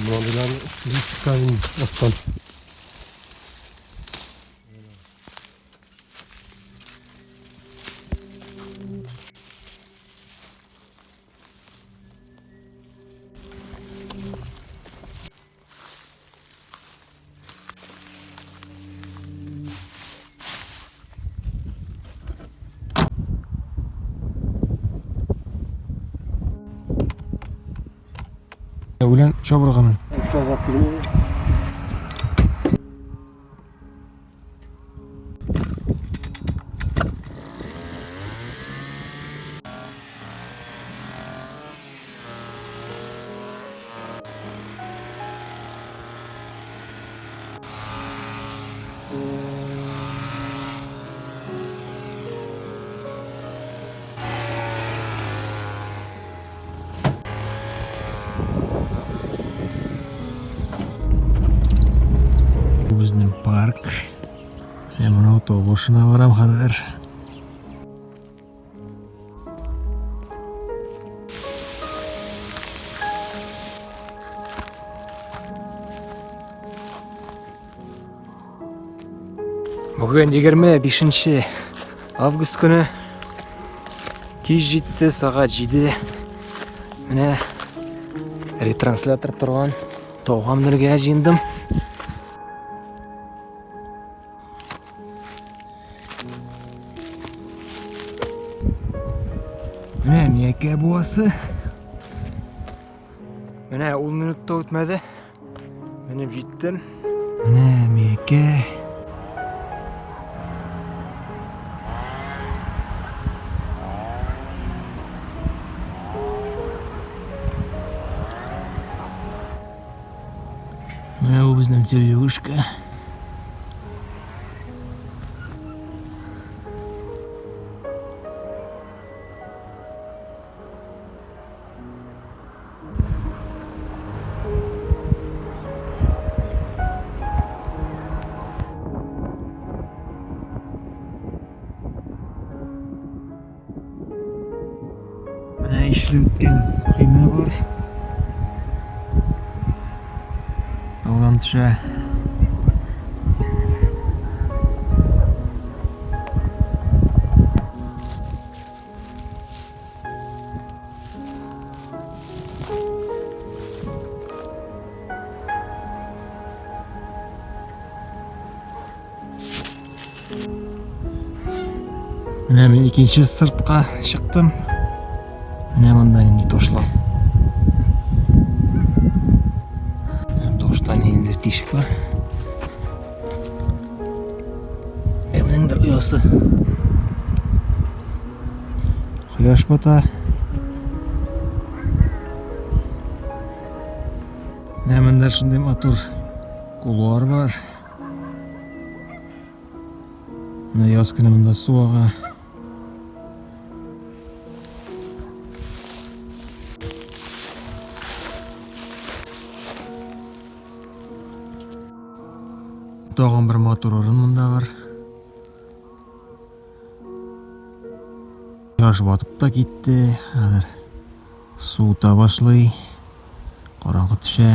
Мондыйларны чыккан астан. Үлән чабырганы. Бу безнең парк. Ә моны автобусына барам хәзер. Бүген 25 август көне. Кич җитте, сәгать 7. Менә ретранслятор торган тауга менергә җыендым. Менә Миякә буасы. Менә ун минут та үтмәде. Менеп җиттем. Менә Миякә. Менә бу безнең телевышка. Менә ишле үткән көймә бар. Таудан төшә. Менә мин икенче сыртка чыктым. Менә монда нинди ташлар. Ташта ниндидер тишек бар. Кемнеңдер оясы. Кояш бата. Менә монда шундый матур кулуар бар. Менә яз көне монда су ага. Тагын бер матур урын монда бар. Кояш батып та китте. Хәзер суыта башлый. Караңгы төшә.